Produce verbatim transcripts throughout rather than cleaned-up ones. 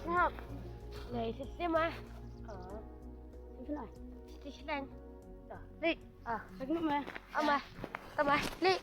Hap. Nai, system ah. Oh. Sila. Sila. Lik. Ah, saglit ma. Ama. Tama. Lik.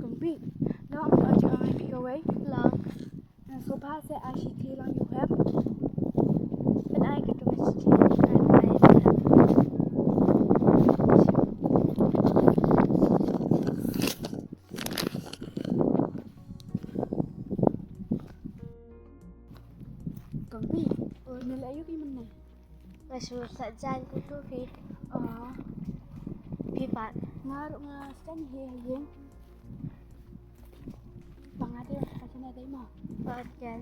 Kong Bih, long am ïoh jingong ïa phi kawei? Long. Nga sngewbha sa ai shithi lang ïa u Hep. Pynai katto ka shithi, pynai, pynai. Kong Bih, me la ïoh ki mynne? Nga shu sa jan kumtu phi. Oh. Phi pat? Nga ruh nga sa jan hi ha ïing. Ba nga dei ka jana dei mo. Pat jan.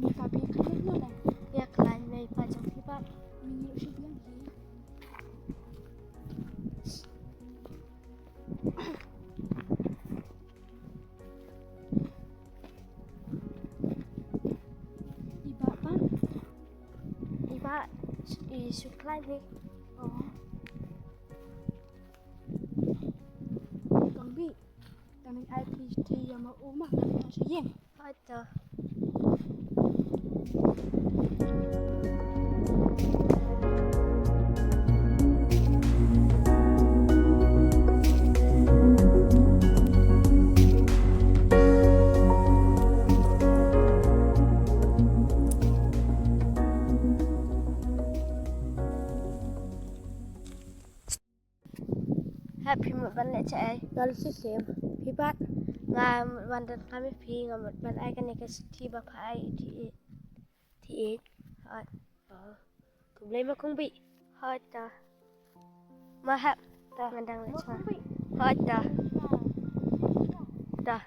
Ni ka bi ka dei mo dei. Ïa khlaiñ mei pat jong phi pat. Ni ruh shu biang hi. I Bah pat. I Bah, i shu khlaiñ hi. Oh. Kong Bih, tang ai phi shithi ïa ma u ma, ngan leit noh sha ïing. Hooid to. Hep, phi mut ban leh shaei? Nga leh shisien. Phi pat? Nga mut ban donkam ïa phi, nga mut ban ai kane ka shithi ba pha ai ïa phi. Ti ïeit. Hooid. Oh. Khublei mo Kong Bih. Hooid to. Ma Hep. To. Ngan dang leit shuwa. Hooid to. To.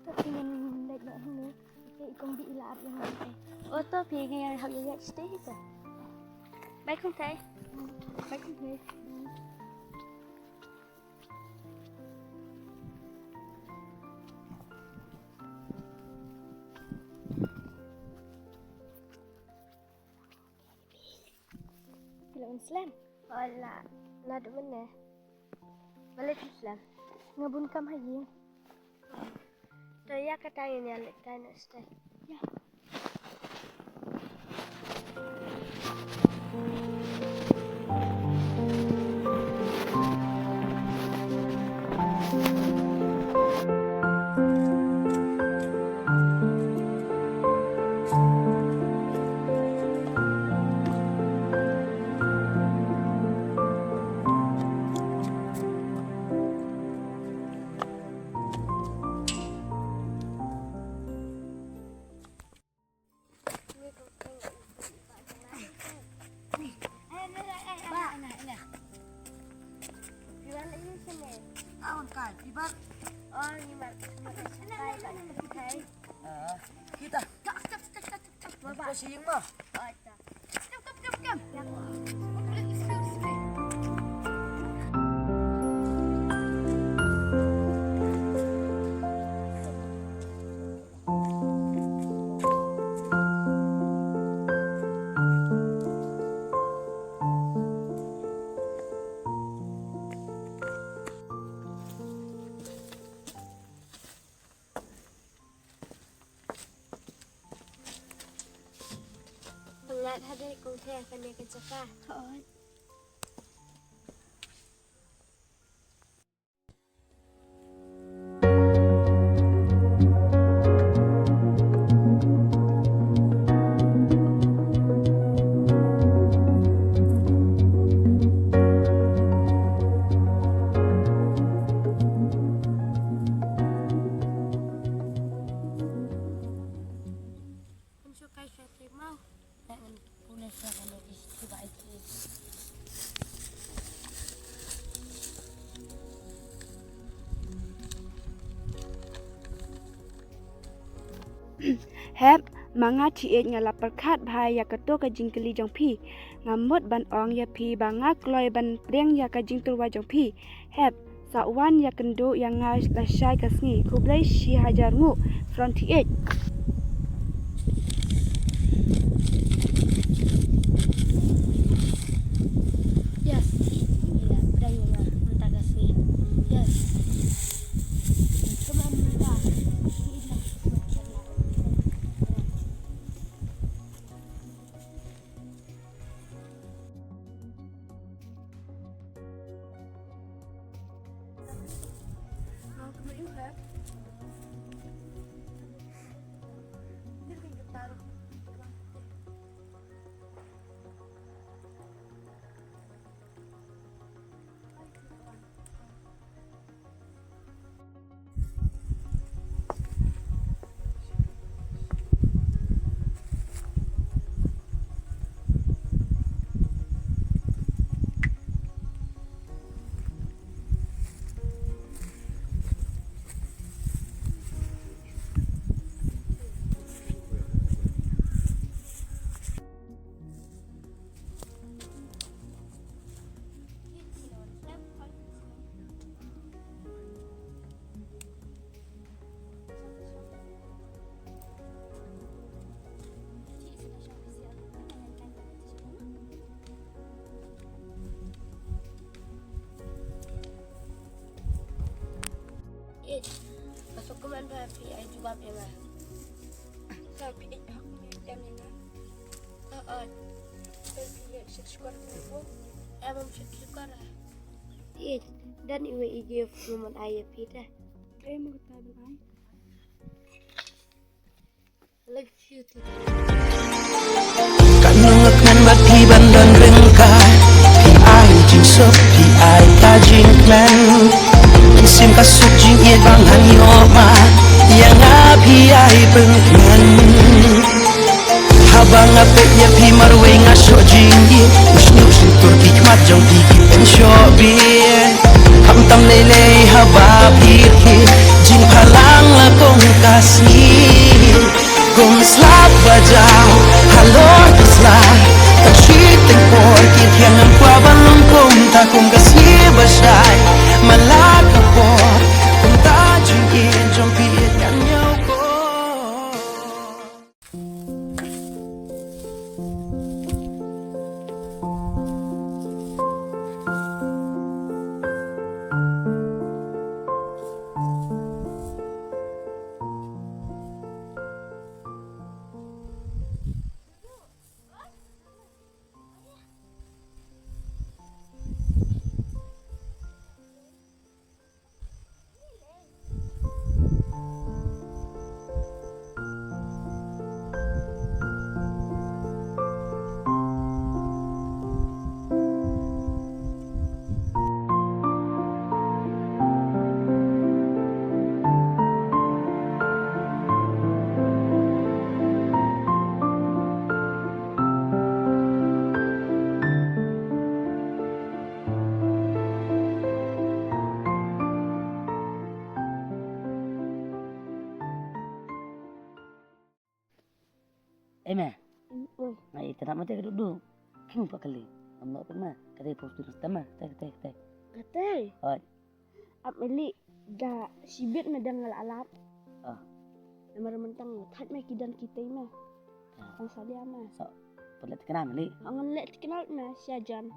To phi, ngin leit noh hangne. Te i Kong Bih i la ap ïa nga te. O to phi, ngi ïa hap ïa ïaid shatei te. Bye Kong Thei. Bye Kong Thei. Phi la wan slem? Hola. Naduh mynne? Balei phi slem? Nga bun kam ha ïing. To ïa kata ngin ïa leit kai noh shatei. Ïa. Kita. Kita. Come, come, come, come. Let's go, let's go. Hadei kong the kane ka jaka. Hep, ma nga thied nga la pyrkhat bha ïa kato ka jingkylli jong phi. Nga mut ban ong ïa phi ba nga kloi ban pdiang ïa ka jingtyrwa jong phi. Hep, sa wan ïakynduh ïa nga lashai ka sngi. Khublei shi hajar nguh. From thied. Yes, thied. Ïa, pdiang ïa nga mynta ka sngi. Yes. Come on, mynta. Ïeit, nga sngewkmen ba phi ai jubab ïa nga. Sa phi ïeit ha kum ïa phi ïa nga. Sa ïeit, sa phi ïeit, shukor ïa phi. Em, em, shukor. Ïeit, don iwei i gift nga mon ai ïa phi te. Em, nga kata ban ai. Ka nongngan bad phi ban don ryngkat. Phi ai jingsuk, phi ai ka jingkmen. Mynsiem ka suk jingïeit ba ngan ïoh ma ïa nga phi ai pynkmen. Haba nga peit ïa phi marwei nga shoh jingïeit. U shñiuh shyntur ki khmat jong phi ki pynshoh bieit. Khamtam lei lei haba phi thied, jingphalang la kum ka sngi. Kum slap ba jaw halor ki sla, ka shiteng por ki thiang ngam kwah ban long kumta kum ka sngi ba shai. Mala ka por kumta jingïeit jong phi ïeit ngan ñiew ko. Ei me. Oi. Nga ïa itynnad ma te ka dukduk. Khim pat kali. Ngam noh pat ma. Ka dei post tu ma. Te te te. Ka dei. Oi. Ap meli da shibit me dang la lap. Ah. Namar mynta thait me ki don ki tei me. Ah. Tang salia me. So, pat leh tikna meli. Ngan leh tikna me sha jan.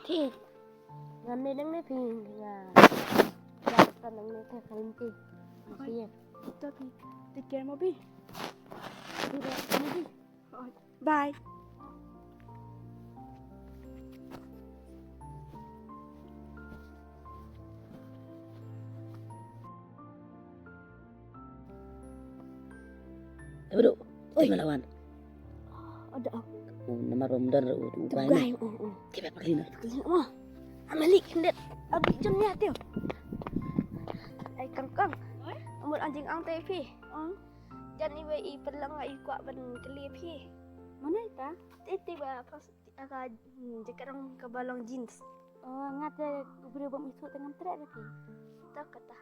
Phi. Ngam ne nang ne phi nga. Ya ka nang ne ka kalim phi. Phi ya. Ito phi. Take care mo phi. Phi ya phi. Bye. Eh, bro. Oi. Malawan. Ada. Oh, nama rom dan u u bai. Gai. Oh, oh. Kita pakai na. Pakai na. Amalik hendet. Abi jom ni atiu. Ai kangkang. Oi. Amul anjing ang tepi. Oh. Jan iwe i pelang i kwak ban keli phi. Mana ita? Iti ba pas aka jaket rong ka balong jeans. Oh, ngate ubri bom itu tengam trek lagi. Tak kata.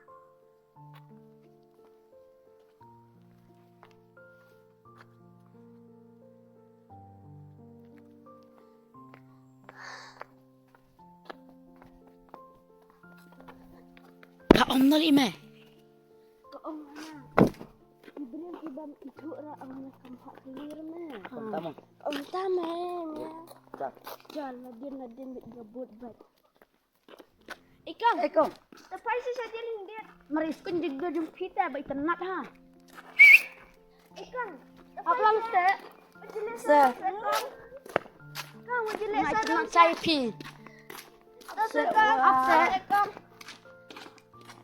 Ka om nol ime. Ka om ana. Ibrahim ibam itu ra ang na kam hak lir me. Om tama. Om tama me. Jan ladin ladin bit gabut bat. Ikong. Ikong. Tapai si sadin dia. Maris kun jig do jum pita bai tenat ha. Ikong. Apa lang se? Se. Ikong. Ikong, majelis. Mai tenat chai pi. Se. Apa? Ikong.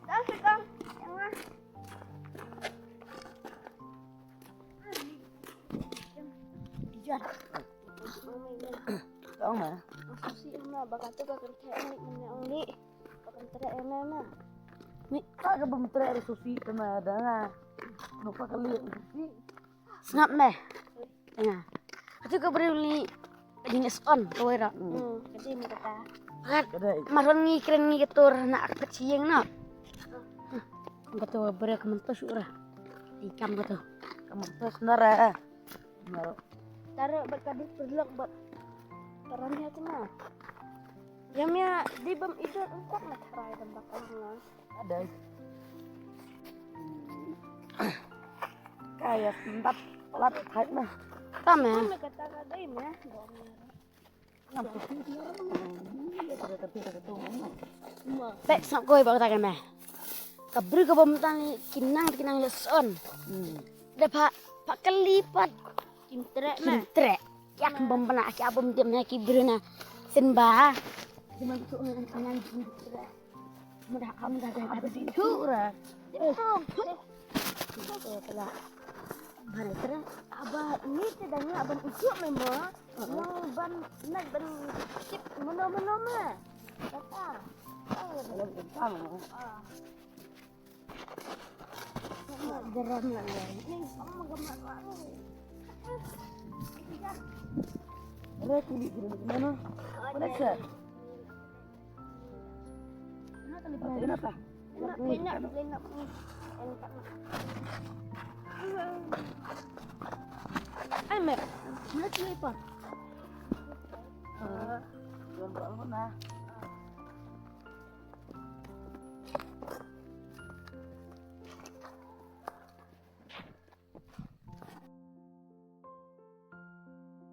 Ikong. Yang ah. Jar. Tong ma. Susi ma ba ka tu ka kan te ni men ong ni. Ka kan te ni ma. Ni ka ka bam te susi te ma da nga. No pa ka li susi. Sngap me. Nga. Ka tu ka briew ni. Ka jingïason kawei ruh. Hmm, ka dei kata. Ka dei. Mar wan ngi kren ngi ka tur na ak phet sieng na. Ka tu briew ka mynta shu ra. Di kam ka tu. Ka mynta shu ra. Taruh bad ka dei perlok bad. Taruh ni aja na. Yang mia di bam idot engkak na tarai dan bakal nga. Ada. Kaya sempat pelat hai mah. Tama. Mana kata kata ini ya. Pek sngap koi ba kata kata. Ka briew ka bam tang kinang kinang ya son. Da pha pha kali pat. Kim trek me. Kim trek. Yak bom bana aki abom dem na ki briew na. Sen ba. Jemang tu ngan ngan kim trek. Mudah am dah dah dah tu ra. Eh. Pala. Bana trek. Aba ni te dah ngak ban ijuk me mo. Nang ban nak ban tip mano-mano me. Kata. Dalam kentang. Ah. Geram lah ya. Ini sama geram lah. Ada kulit geram mana? Mana sih? Kenapa? Enak, enak, enak. Enak. Ay, Mer. Mana sih, Pak? Eh, belum bangun, nah.